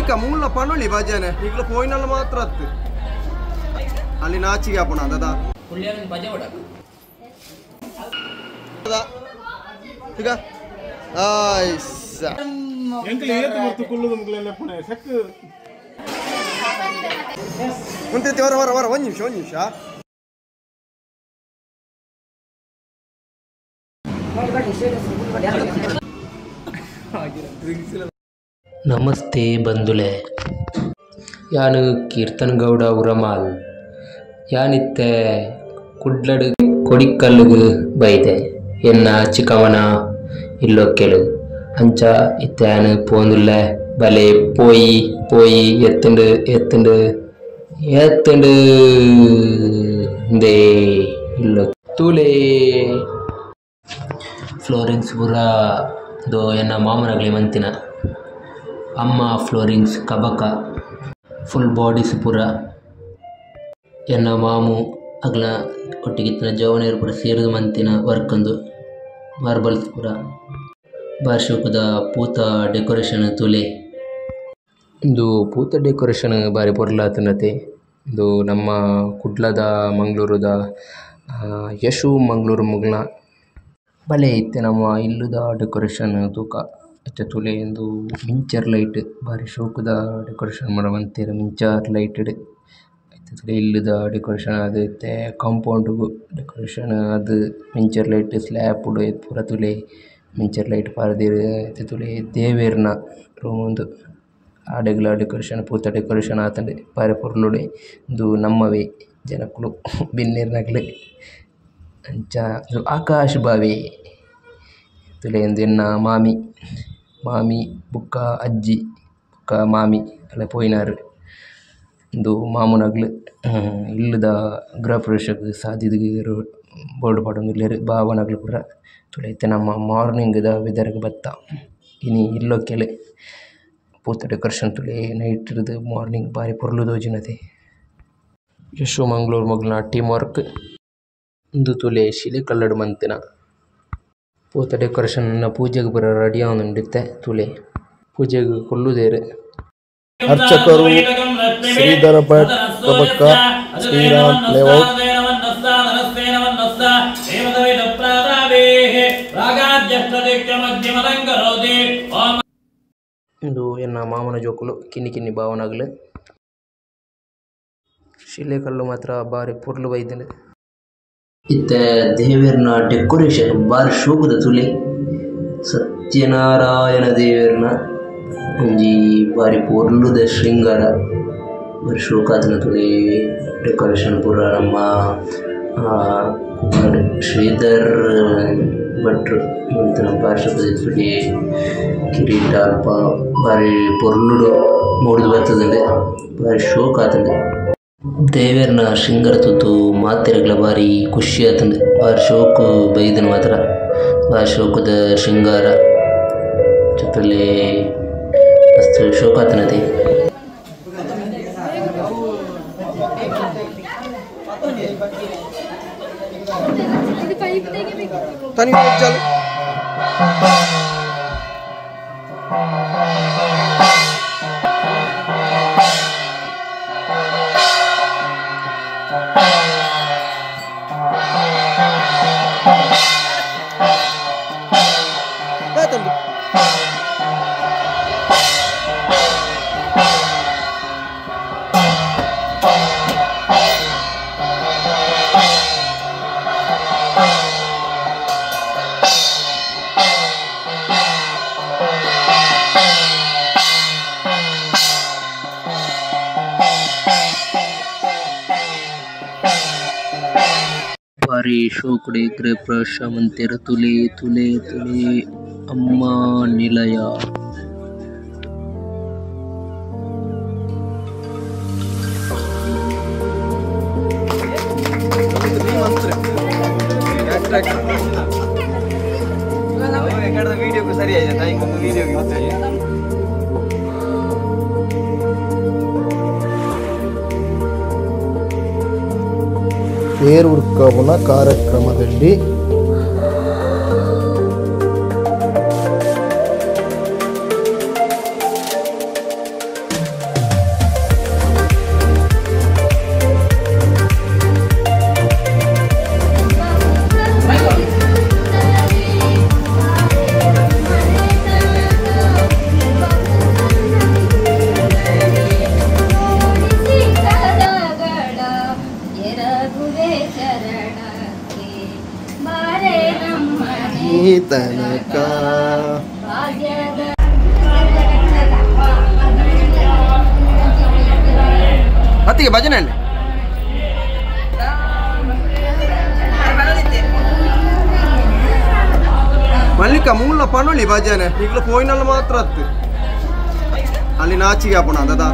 ತನಿಕ ಮೂಲ ಪಣೊಳಿ ಭಜನೆ ಈಗಲ ಪೋಯಿನಲ್ಲ ಮಾತ್ರ ಅತ್ತು ಅಲ್ಲಿ ನಾಚಿಗೆ ಅಪ್ಪಣ ದಾದಾ ಈಗ ಆಯ್ಸ ಮುಂದೆ ಹೊರ ಹೊರ ಹೊರ ಒಂದು ನಿಮಿಷ ಒಂದು ನಿಮಿಷ. ನಮಸ್ತೆ ಬಂಧುಲೆ, ಯಾನು ಕೀರ್ತನ್ ಗೌಡ ಉರಮಾಲ್. ಯಾನಿತ್ತೆ ಕುಡ್ಲಡು ಕೊಡಿಕಲ್ಲುಗು ಬೈದೆ ಎನ್ನ ಚಿಕ್ಕವನ ಇಲ್ಲೊಕ್ಕೆಲು ಅಂಚ ಇತ್ತೆ ಯಾನು ಪೋಂದುಲ್ಲೆ ಬಲೆ ಪೋಯಿ ಪೋಯಿ ಎತ್ತುಂಡು ಎತ್ತುಂಡು ಎತ್ತುಂಡು ಇಂದೇ ಇಲ್ಲೊ ತೂಲೆ ಫ್ಲೋರಿಂಗ್ಸ್ ಪೂರ ದೋ ಎನ್ನ ಮಾಮನಗಲಿ ಮಂತಿನ ಅಮ್ಮ ಫ್ಲೋರಿಂಗ್ಸ್ ಕಬಕ ಫುಲ್ ಬಾಡೀಸ್ ಪೂರ ಎನ್ನ ಮಾಮು ಅಗ್ಲ ಒಟ್ಟಿಗಿತ್ತಿನ ಜವನೇರು ಪೂರ ಸೇರಿದ ಮಂತಿನ ವರ್ಕಂದು ಮಾರ್ಬಲ್ಸ್ ಪೂರ ಬಾರ್ಶೋಕದ ಪೂತ ಡೆಕೋರೇಷನ್ ತುಲೆ ಇಂದು ಪೂತ ಡೆಕೋರೇಷನ್ ಬಾರಿ ಪೊರ್ಲಾತನತೆ. ಇಂದು ನಮ್ಮ ಕುಡ್ಲದ ಮಂಗಳೂರುದ ಯಶು ಮಂಗಳೂರು ಮುಗ್ಲ ಬಲೆ ಇತ್ತೆ ನಮ್ಮ ಇಲ್ಲುದ ಡೆಕೋರೇಷನ್ ತೂಕ ಇತ್ತೆ ತುಲೆ ಇಂದು ಮಿಂಚರ್ ಲೈಟ್ ಬಾರಿ ಶೋಕುದ ಡೆಕೋರೇಷನ್ ಮಾಡ ಮಂತೆರ್ ಮಿಂಚರ್ ಲೈಟ್ ಇತ್ತೆ ತುಲೆ ಇಲ್ಲುದ ಡೆಕೋರೇಷನ್ ಅದು ಇತ್ತೆ ಕಾಂಪೌಂಡ್ ಡೆಕೋರೇಷನ್ ಅದು ಮಿಂಚರ್ ಲೈಟ್ ಸ್ಲ್ಯಾಪ್ ಪೂರ ತುಲೆ ಮಿಂಚರ್ ಲೈಟ್ ಪಾರ್ದೆರ್ ಇತ್ತೆ ತುಲೆ ದೇವೆರ್ನ ರೂಮ್ ಉಂದು ಆಡೆಗ್ಲ ಡೆಕೋರೇಷನ್ ಪೂತ ಡೆಕೋರೇಷನ್ ಆತುಂಡು ಬಾರಿ ಪೊರ್ಲುಡೆ ಇಂದು ನಮ್ಮವೇ ಜನಕುಲು ಬಿನ್ನೆರ್ನಕ್ಲು ಅಂಚ ಆಕಾಶ್ ಬಾವೆ ತುಲೆ ಇಂದು ಎನ್ನ ಮಾಮಿ ಮಾಮಿ ಬುಕ್ಕ ಅಜ್ಜಿ ಬುಕ್ಕ ಮಾಮಿ ಅಲ್ಲ ಪೋಯಿನಾರ್. ಇಂದು ಮಾಮುನಗ್ಲು ಇಲ್ಲದ ಗೃಹ ಪ್ರವೇಶಗ್ ಸಾದಿಗ್ ಬೋರ್ಡ್ ಪಾಡೊಂದುಲ್ಲೆರ್ ಬಾವನಗ್ಲು ಪೂರ ತುಲೆ ಇತ್ತೆ ನಮ್ಮ ಮಾರ್ನಿಂಗ್ ದ ವೆದರ್ಗ್ ಬತ್ತ ಇನಿ ಇಲ್ಲೊಕ್ಕೆಲೆ ಪೂತ ಡೆಕೋರೇಷನ್ ತುಲೆ ನೈಟ್ ರ್ದ್ ಮಾರ್ನಿಂಗ್ ಬಾರಿ ಪೊರ್ಲು ತೋಜುನತೆ. ಯಶು ಮಂಗಳೂರು ಮೊಗ್ಲ್ನ ಟೀಮ್ ವರ್ಕ್ ಇಂದು ತುಲೆ ಶಿಲೆ ಕಲ್ಲಡ್ ಮಂತಿನ ಪೂತ ಡೆಕೋರೇಷನ್ ಪೂಜೆಗ್ ಪೂರ ರೆಡಿ ಆವೊಂದುಂಡು ಇತ್ತೆ ತುಲೆ ಪೂಜೆಗ್ ಕುಲ್ಲುದೆರ್. ಅರ್ಚಕರು ಶ್ರೀಧರ ಭಟ್ ಕಬಕ್ಕ ಶ್ರೀರಾಮ್ ಲೇಔಟ್. ಇಂದು ಎನ್ನ ಮಾಮನ ಜೋಕುಲು ಕಿನ್ನಿ ಕಿನ್ನಿ ಭಾವನಾಗ್ಲು ಶಿಲೆ ಕಲ್ಲು ಮಾತ್ರ ಬಾರಿ ಪೊರ್ಲು ಬೈದ್ಂಡ್. ಇತ್ತೆ ದೇವೆರ್ನ ಡೆಕೋರೇಷನ್ ಬಾರಿ ಶೋಕುದ ತುಲೆ ಸತ್ಯನಾರಾಯಣ ದೇವೆರ್ನ ಒಂಜಿ ಬಾರಿ ಪೊರ್ಲುದ ಶೃಂಗಾರ ಬಾರಿ ಶೋಕಾತನ ತುಲೆ ಡೆಕೋರೇಷನ್ ಪೂರ ನಮ್ಮ ಶ್ರೀಧರ್ ಭಟ್ರು ಮಂತಿನ ಬಾರಿ ಶೋಕುದ ತುಲೆ ಕಿರೀಟ ಅಲ್ಪ ಬಾರಿ ಪೊರ್ಲುಡು ಮೂಡುದು ಬರ್ತದಂಡೆ ಬಾರಿ ಶೋಕಾತಂಡೆ. ದೇವೆರ್ನ ಶೃಂಗಾರ ತೂತು ಮಾತೆರೆಗ್ಲ ಬಾರಿ ಖುಷಿ ಆತಂಡು ಬಾರಿ ಶೋಕು ಬೈದನ್ ಮಾತ್ರ ಬಾರಿ ಶೋಕುದ ಶೃಂಗಾರ ಜೊತೆಲೆ ಮಸ್ತ್ ಶೋಕಾತನತೆ. ಬಾರಿ ಶೋಕುಡೆ ಗೃಹ ಪ್ರವೇಶ ಮಂತೆರ್ ತುಲೆ ತುಲೆ ತುಲೆ ಅಮ್ಮ ನಿಲಯ. ತೇರುರ್ಕವನ ಕಾರ್ಯಕ್ರಮದಲ್ಲಿ ಈ ತನಕ ಅತ್ತಿಗೆ ಭಜನೆ ಅಲ್ಲಿ ಮಲ್ಲಿಕ ಮೂಲ ಪಣೊಳಿ ಭಜನೆ ಈಗಲೂ ಪೋಯಿನಲ್ಲ ಮಾತ್ರ ಅತ್ತು ಅಲ್ಲಿ ನಾಚಿಗೆ ಅಪ್ಪಣ ದಾದಾ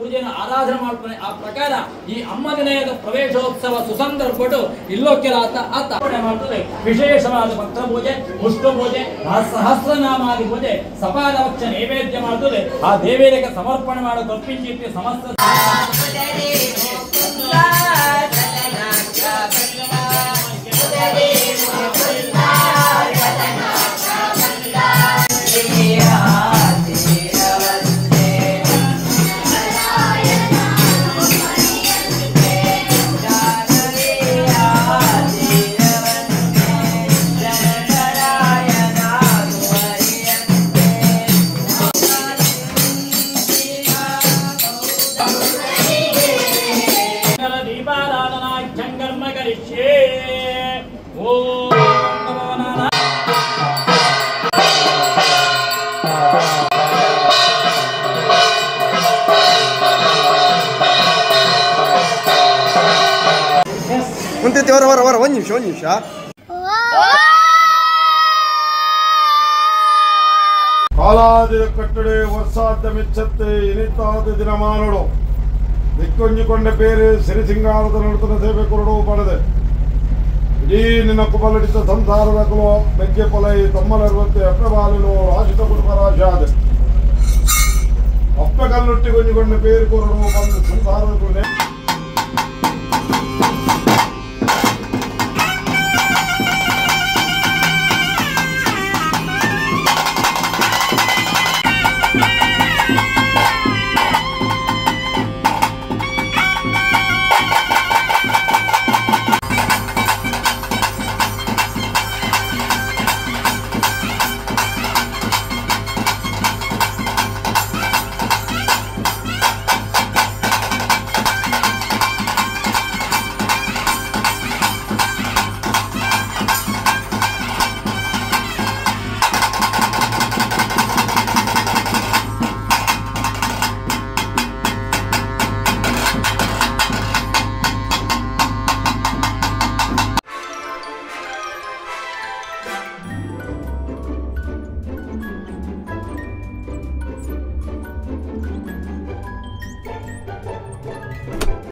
ಪೂಜೆಯನ್ನು ಆರಾಧನೆ ಮಾಡ್ತಾನೆ. ಆ ಪ್ರಕಾರ ಈ ಅಮ್ಮದಿನಯದ ಪ್ರವೇಶೋತ್ಸವ ಸುಸಂದರ್ಭಡು ಇಲ್ಲೋಕ್ಕೆಲಾತ ಆತ ಮಾಡ್ತದೆ. ವಿಶೇಷವಾದ ಪತ್ರ ಪೂಜೆ, ಪುಷ್ಪ ಪೂಜೆ, ಸಹಸ್ರನಾಮಾದಿ ಪೂಜೆ, ಸಪಾದವಕ್ಷ ನೈವೇದ್ಯ ಮಾಡ್ತದೆ. ಆ ದೇವೇರಿಗೆ ಸಮರ್ಪಣೆ ಮಾಡೋ ಕಲ್ಪಿಂಚಿತ್ತಿ ಸಮಸ್ತ ಹೊರ ಹೊರ ಹೊರ ಒಂದು ನಿಮಿಷ ಒಂದು ನಿಮಿಷ. ಕಾಲಾದಿರ ಕಟ್ಟಡೆ ವರ್ಷಾದ ಮೆಚ್ಚತ್ತೆ ಇನಿತಾದ ದಿನಮಾನಡು ದಿಕ್ಕೊಂಜಿಕೊಂಡ ಪೇರು ಸಿರಿಸಿಂಗಾರದ ನಡುತನ ಸೇವೆ ಕೊರಡು ಪಡೆದೆ ಇಡೀ ನಿನ್ನ ಕುಬಲಡಿತ ಸಂಸಾರದ ಕುಲೋ ಬೆಗ್ಗೆ ಪೊಲೈ ತಮ್ಮಲರುವಂತೆ ಅಪ್ಪೆ ಬಾಲಿಲು ರಾಶಿತ ಕುಟುಂಬ ರಾಶಾದ ಅಪ್ಪೆ ಕಲ್ಲುಟ್ಟಿ ಕೊಂಜಿಕೊಂಡ ಪೇರು ಕೊರಡು ಬಂದು ಸಂಸಾರದ ಕುಲನೆ.